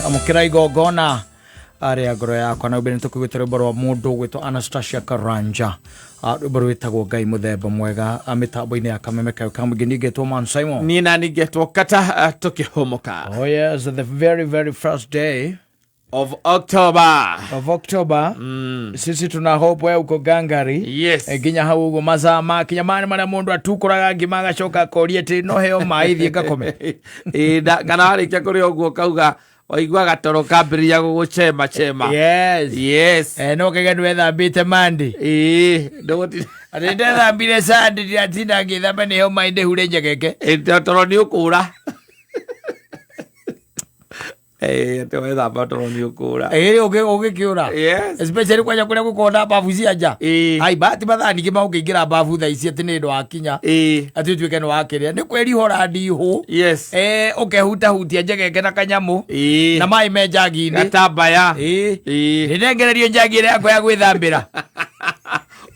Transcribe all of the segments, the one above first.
Amũkĩra igongona arĩa ngoro yakwa na mbere nĩtũkũigwĩte rwĩmbo rwa mũndũ ũgwĩtwo Anastasia Karanja. Rwĩmbo rwĩtagwo Ngai mũthemba mwega. Mĩtambo-inĩ ya kameme kayo ka mũingĩ ningĩtwo Man Simon. Niĩ na ningetwo kata tũkĩhũmũka. Oh yes, the very very first day of October. Of October. Sisi tuna hope wewe uko gangari. Yes. Nginya hau uguo mathaa makinya marĩ marĩa mũndũ atukũraga ngima agacoka akoria atĩ no heo maĩ thiĩ ngakome. Ĩ, kana warĩkia kũrĩa ũguo kauga waigua gatoro kambĩrĩria gũgũcema chema. Yes. Yes. No kaiga nĩwethambĩte mandi. Ĩ, ndũgũti- Atĩ ndethambire sandi ndiratinda ngĩthamba nĩheo maĩ ndĩhure njegeke. Ĩ, toro nĩ ũkũra. Eh, atĩ wethamba toro nĩ ũkũra. Ĩ ũgĩkĩũra. Yes. Especially kwanja kũrĩa gũkoragwo na babu cia nja. Ĩ. Ai bahati mathaa ningĩ ma ũngĩingĩra babu thaa ici atĩ nĩ ũndũ wakinya. Ĩ. Atĩ ũtuĩke nĩ wakĩrĩa nĩ kwĩrihũra ndihũ. Yes. Ũkehutahutia njegeke na kanyamũ. Ĩ. Na maĩ me njagi-inĩ. Gatambaya. Ĩ. Ĩ. Nĩnengererio njagi ĩrĩa yakwa ya gwĩthambĩra.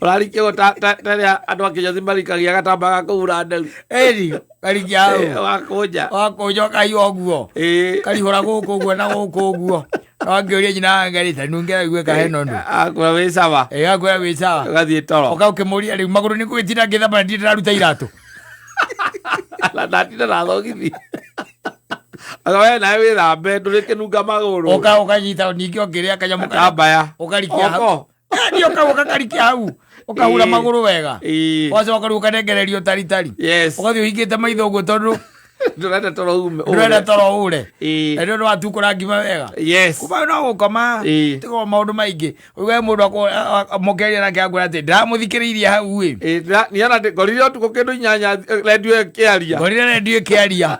Ũrarikio ta ta ta rĩrĩa andũ a kĩnyothi marikagia gatambaya ga kũhura nderu. Ĩri karikia hau. Wakũnja. Wakũnja ũkaiywo ũguo. Ĩ. Karihũra gũkũ ũguo na gũkũ ũguo. Na wangĩũria nyina wa Ngai ta nungera igue kaheno ndu. Akwĩra wĩ sawa. Ĩ akwĩra wĩ sawa. Ũgathiĩ toro. Ũka ũkĩmũria rĩu magũrũ nĩ ngũgĩtinda ngĩthamba na ndirĩ ndĩraruta iratũ. Na ndatinda na thogithi. Aka we nawe wĩthambe ndũrĩkĩnunga magũrũ. Ũka ũkanyita ningĩ ũkĩrĩa kanyamũ karĩa. Gatambaya. Ũkarikia hau. Oko. Yaani ũkau ũgakarikia hau ũkahura magũrũ wega. Ĩĩ. Wacoka rĩu ũkanengererio taritari. Yes. Ũgathiĩ ũhingĩte maitho ũguo tondũ Ndũrenda toro ume. ndũrenda toro ũre. Ĩĩ. Na nĩ ũndũ watukũra ngima wega. Yes. Kuma no gũkoma. Ĩĩ. Tiga maũndũ maingĩ. Ũigue mũndũ mũkĩaria nake akwĩra atĩ ndĩramũthikĩrĩirie hau ĩ. Ĩĩ, niona ngorire ũtukũ kĩndũ 8 rendio ĩkĩaria. Ngorire rendio ĩkĩaria.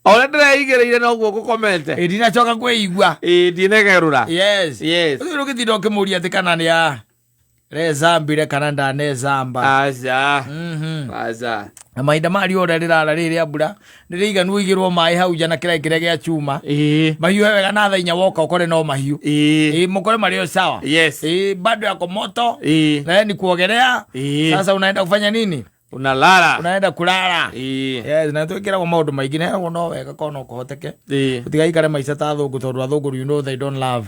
O ũrĩa ndĩreigĩrĩire noguo ngũkomete. Ĩ ndinacoka kwĩigua. Ĩĩ, ndinegerũra. Yes. Yes. Ũcio ũgĩtinda ũkĩmũria atĩ kana nĩ a rezambire kana ndanezamba. Aca. Aca. Na mahinda ma riũa ũrĩa rĩrara rĩrĩ rĩa mbura nĩ rĩiganu ũigĩrwo maĩ hau nja na kĩraĩ kĩrĩa gĩa chuma. Ĩĩ. Mahiũhe wega na thaa 4 woka ũkore no mahiũ. Ĩĩ. Ĩĩ mũkore marĩ o sawa. Yes. Ĩĩ bado yako moto. Ĩĩ. Na ni kuogelea. Ĩĩ. Sasa unaenda kufanya nini? Unalala. Unaenda kulala. Ĩĩ. Yes, na twĩkĩragwo maũndũ maingĩ na heragwo no wega korwo no kũhoteke. Ĩĩ. Ũtigaikare maica ta athũngũ tondũ athũngũ, you know they don't love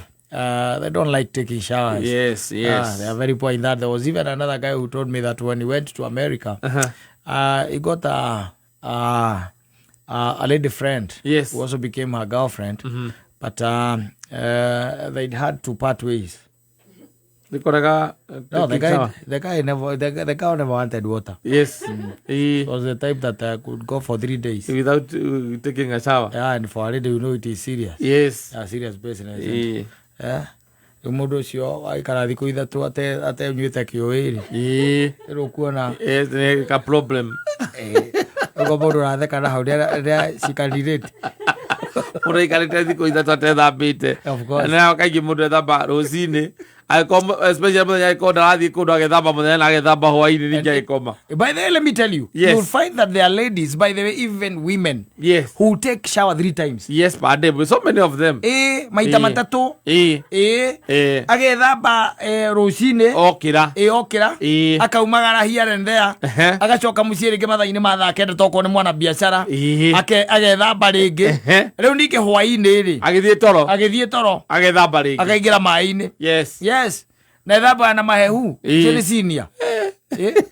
they don't like taking showers. Yes. They are very poor in that. There was even another guy who told me that when he went to America, he got a lady friend who also became her girlfriend, but they'd had to part ways. Nĩkoraga No, the taking guy, shower. the guy never, the guy never wanted water. Yes. Ĩĩ. It was the type that could go for 3 days. Without taking a shower. Yeah, and for a lady, you know it is serious. Yes. Yeah, serious business. Ĩĩ. Yeah. Rĩu mũndũ ũcio aikara thikũ 3 atenyuĩte kĩũĩ rĩ. Ĩĩ. Rĩu ũkuona. Yes, nĩ ka problem. Ũguo mũndũ ũratheka na hau rĩrĩa she can relate. Mũndũ aikarĩte thikũ 3 atethambĩte. Of course. Na kaingĩ mũndũ ethamba rũcinĩ. Angĩkorwo especially mũthenya angĩkorwo ndarathiĩ kũndũ agethamba mũthenya na agethamba hwainĩ ningĩ agĩkoma. By the way, let me tell you, Yes. you'll find that there are ladies, by the way, even women, Yes. who take shower 3 times. Yes, per day. So many of them. Maita Ĩĩ. matatũ. Ĩĩ. Ĩĩ. Ĩĩ. Agethamba rũcinĩ. Okĩra. Ĩĩ, okĩra. Ĩĩ. Akaumagara here and there. Ehe. Agacoka mũciĩ rĩngĩ mathaa-inĩ ma thaa 9 tokorwo nĩ mwana biacara. Ĩĩ. Agethamba rĩngĩ. Ehe. Rĩu ningĩ hwaĩ-inĩ rĩ. Agĩthiĩ toro. Agĩthiĩ toro. Agethamba rĩngĩ. Akaingĩra maĩ-inĩ. Yes. Yes. Na ethamba na mahehu. Ĩĩ. Ũcio nĩ senior. Ĩĩ.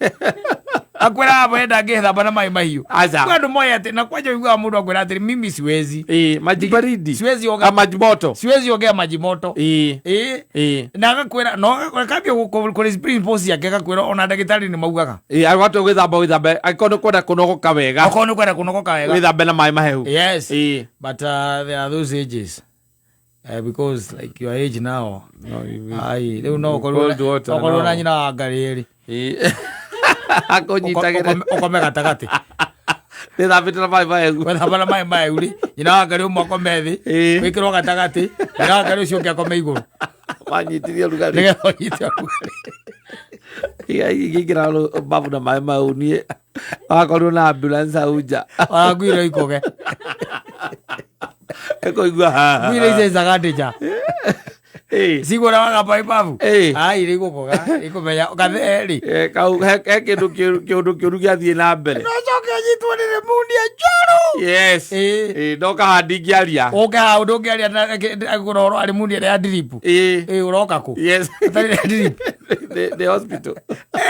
Akwĩra hapo enda angĩthamba na maĩ mahiũ. Aca. Kwĩ andũ moĩ atĩ na kwanja ũiguaga mũndũ akwĩra atĩrĩ mimi siwezi. Ĩĩ, maji baridi. Siwezi oga. Ah, maji moto. Siwezi ogea maji moto. Ĩĩ. Ĩĩ. Ĩĩ. Na agakwĩra no agakwĩra kambia kũrĩ principles ciake agakwĩra ona ndagĩtarĩ nĩ maugaga. Ĩĩ, agwatwo gwĩthamba wĩthambe angĩkorwo nĩ kwenda kũnogoka wega. Okorwo nĩ kwenda kũnogoka wega. Wĩthambe na maĩ mahehu. Yes. Ĩĩ. But there are those ages. Because like your age now. No, you Ai, rĩu no ũkorwo Cold water ũkorwo na now. nyina wa ngarĩ rĩ. Ĩĩ. Akũnyitagĩra. Ũkome gatagatĩ. Wĩthambĩte na maĩ mahehu. Wethamba na maĩ mahehu rĩ, nyina wa ngarĩ ũmwe akome thĩ, Ĩĩ. wĩkĩrwo gatagatĩ, nyina wa ngarĩ ũcio ũngĩ akome igũrũ. Wanyitithia ũrugarĩ. Nĩgetha ũnyite ũrugarĩ. Ingĩingĩra babu na maĩ mau niĩ wakorirwo na ambulance hau nja. Ona ngui ikoge. Ĩkũigua haha. Ngui icenjaga ndĩja. Ĩĩ. Cigũra wagamba ibabu. Ĩĩ. Ai rĩ igũkoga, ikũmenya gathee rĩ. Ĩĩ, kau he kĩndũ kĩũndũ kĩũru gĩathiĩ na mbere. No coke anyitwo nĩ pneumonia njũru. Yes. Ĩĩ. Ĩĩ, ndoka haha ndingĩaria. Ũke haha ndũngĩaria na ũhoro wa pneumonia ĩrĩa ya drip. Ĩĩ. Ĩĩ, ũroka kũ? Yes. Ũtarĩ na drip. The hospital.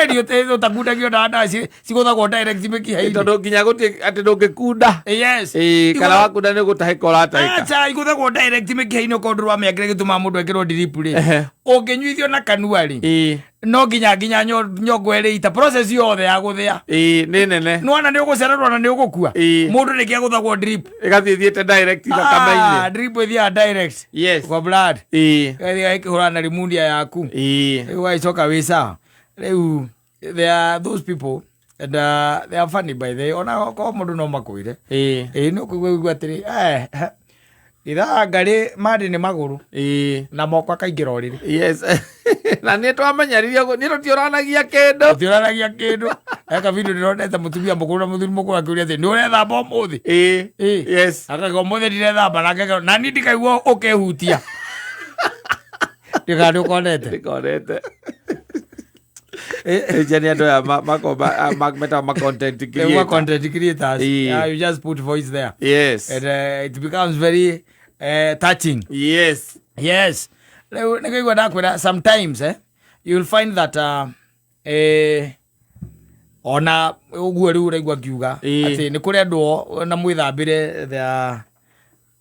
Ĩni ũtakundagio na ndawa cigũthagwo direct mĩkiha-inĩ. Tondũ nginya gũtirĩ atĩ ndũngĩkunda. Yes. Ĩĩ, kana wakunda nĩ gũtahĩka ũratahĩka. Acha, igũthagwo direct mĩkiha-inĩ okorwo ndũrĩ wamĩakĩra gĩtũmaga mũndũ ekĩrwo drip rĩ. Ehe. Ũngĩnyuithio na kanua rĩ, Ĩĩ. no nginya nyongo ĩrĩ ita process yothe ya gũthĩa. Ĩĩ, nĩ nene. Nĩwona nĩ ũgũcererwo na nĩ ũgũkua. Ĩĩ. Mũndũ nĩkĩ agũthagwo drip? Ĩgathiĩ thiĩte direct thakame-inĩ. Drip ĩthiaga direct. Yes. Kwa blood. Ĩĩ. Ĩgathiĩ ĩkĩhũrana na pneumonia yaku. Ĩĩ. Rĩu ũgagĩcoka wĩ sawa. Rĩu there are those people and they are funny by the way. Ona okorwo mũndũ no makwĩre. Ĩĩ. Ĩĩ nĩ ũkũigua ũigua atĩrĩ, ithaa ngarĩ mandĩ nĩ magũrũ Ĩĩ. na moko akaingĩra ũrĩrĩ. Yes. Na nĩ twamenyeririo niĩ tũtiũranagia kĩndũ. Ũtiũranagia kĩndũ. Eka video ndĩronete mũtumia mũkũrũ na mũthuri mũkũrũ akĩũria atĩ nĩ ũrethamba ũmũthĩ? Ĩĩ. Ĩĩ. Yes. Akauga ũmũthĩ ndirethamba nake akauga, na niĩ ndikaigua ũkĩhutia. Ndikana nĩ ũkonete. Ndikonete. Ĩĩ nĩ andũ aya metagwo ma content They were creator. content creators. Ĩĩ. Yeah, you just put voice there. Yes. And it becomes very touching. Yes. Yes. Rĩu nĩkũigua ndakwĩra sometimes you'll find that ona ũguo rĩu ũraigua ngiuga Ĩĩ. atĩ nĩ kũrĩ andũ na mwĩthambĩre they are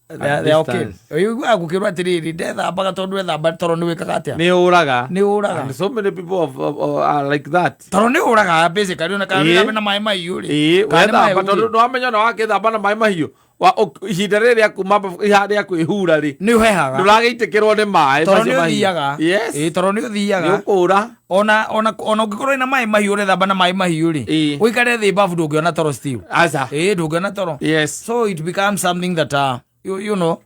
they are- At they are okay. distance. Ũiguaga gũkĩrwo atĩrĩrĩ ndethambaga tondũ ethamba toro nĩ wĩkaga atĩa? Nĩ ũraga. Nĩ ũraga. And so many people are like that. Toro nĩ ũraga basically ona kana Ĩĩ. wĩthambe na maĩ mahiũ rĩ. Ĩĩ, Kana nĩ maĩ wethamba tondũ ũguo-rĩ, nĩ wamenya ona wakĩthamba na maĩ mahiũ ihinda rĩrĩ rĩa kuma rĩa kwĩhura rĩ nĩ ũhehaga. ndũragĩitĩkĩrwo nĩ maĩ Toro macio nĩ mahiũ. ũthiaga. Yes. Ĩĩ, toro nĩ ũthiaga. Nĩ ũkũra. Ona ũngĩkorwo wĩna maĩ mahiũ ũrethamba na maĩ mahiũ rĩ, Ĩĩ. ũikare thĩ bafu ndũngĩona toro still. Aca. Ĩĩ, ndũngĩona toro. Yes. So it becomes something that you know,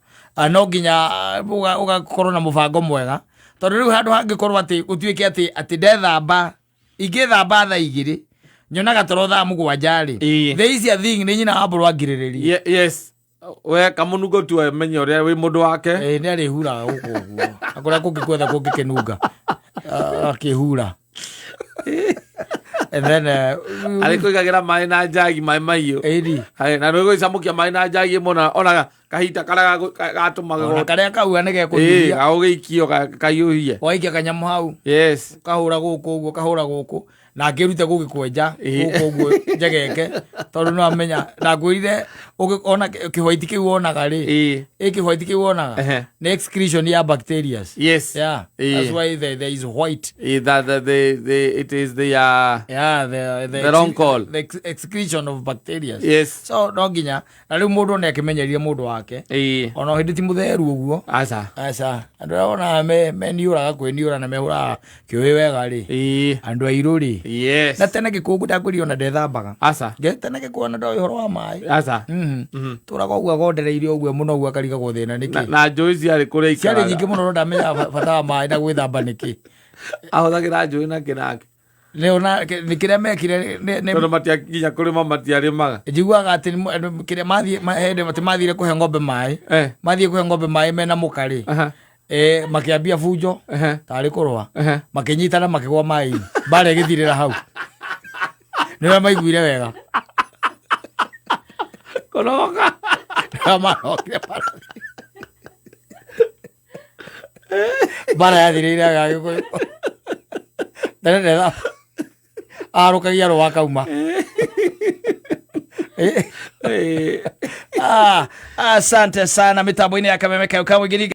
no nginya ũgakorwo na mũbango mwega tondũ rĩu handũ hangĩkorwo atĩ gũtuĩke atĩ ndethamba ingĩthamba thaa 2 nyonaga toro thaa 7 rĩ, Ĩĩ. the easier thing nĩ nyina wa mbũrũ angirĩrĩrie. Yes. We kamũnungo tu menye ũrĩa wĩ mũndũ wake. Ĩĩ, nĩ arĩhuraga gũkũ ũguo na kũrĩa kũngĩ guothe kũngĩkĩnunga akĩhura. And then Arĩ kũigagĩra maĩ na njagi maĩ mahiũ. Ĩni. Hai, na nĩ gũicamũkia maĩ na njagi ĩmwe ona kahinda karĩa gatũmaga Ona karĩa kaua nĩ Ĩĩ, gekũhiũhia. gagũgĩikio kahiũhie. Waikia kanyamũ hau. Yes. Kahũra gũkũ ũguo, kahũra gũkũ na ngĩrute gũgĩkwenja Ĩĩ. gũkũ ũguo njegeke tondũ nĩ wamenya ndakwĩrire ona kĩhwaiti kĩu wonaga rĩ. Ĩĩ. Ĩ kĩhwaiti kĩu wonaga Ehe. nĩ excretion ya bacteria. Yes. Yeah. Ĩĩ. That's why there is white. Ĩĩ, that, that, the, it is the Yeah, The wrong call. The excretion of bacteria. Yes. So no nginya na rĩu mũndũ nĩ akĩmenyeria mũndũ wake. Ĩĩ. Ona hĩndĩ ti mũtheru ũguo. Aca. Aca, andũ arĩa wonaga meniũraga kwĩniũra na mehũraga kĩũĩ wega rĩ. Ĩĩ. Andũ airũ rĩ. Yes. Na tene gĩkũngũ ndakwĩrire ona ndethambaga. Aca. Tene gĩkũngũ ona ndoĩ ũhoro wa maĩ. Aca. Tũraga ũguo agondereirie ũguo mũno ũguo akarigagwo thĩna nĩkĩ. Na njũĩ ciarĩ kũrĩa Ciarĩ ikaraga. nyingĩ mũno no ndamenyaga bata wa maĩ na gwĩthamba nĩkĩ. Ahũthagĩra njũĩ na kĩnake. Nĩ nĩ kĩrĩa mekire nĩ Tondũ matiakinya kũrĩma matiarĩmaga. Njiguaga atĩ kĩrĩa mathiĩ hĩndĩ atĩ mathire kũhe ng'ombe maĩ. Eh. Mathiĩ kũhe ng'ombe maĩ mena mũka rĩ. Aha. Makĩambia bunjo Ehe. tarĩ kũrũa. Ehe. Makĩnyitana makĩgwa maĩ-inĩ. Mbara ĩgĩthirĩra hau. Nĩ ũrĩa maiguire wega. Kũnogoka. Nĩ ũrĩa marokire mbara. Mbara yathirĩire wega Gĩkũyũ. Tene ndetha arũkagia rũa akauma. Ĩĩ. Asante sana mitambo-inĩ ya Kameme Kayo Kamũingĩ.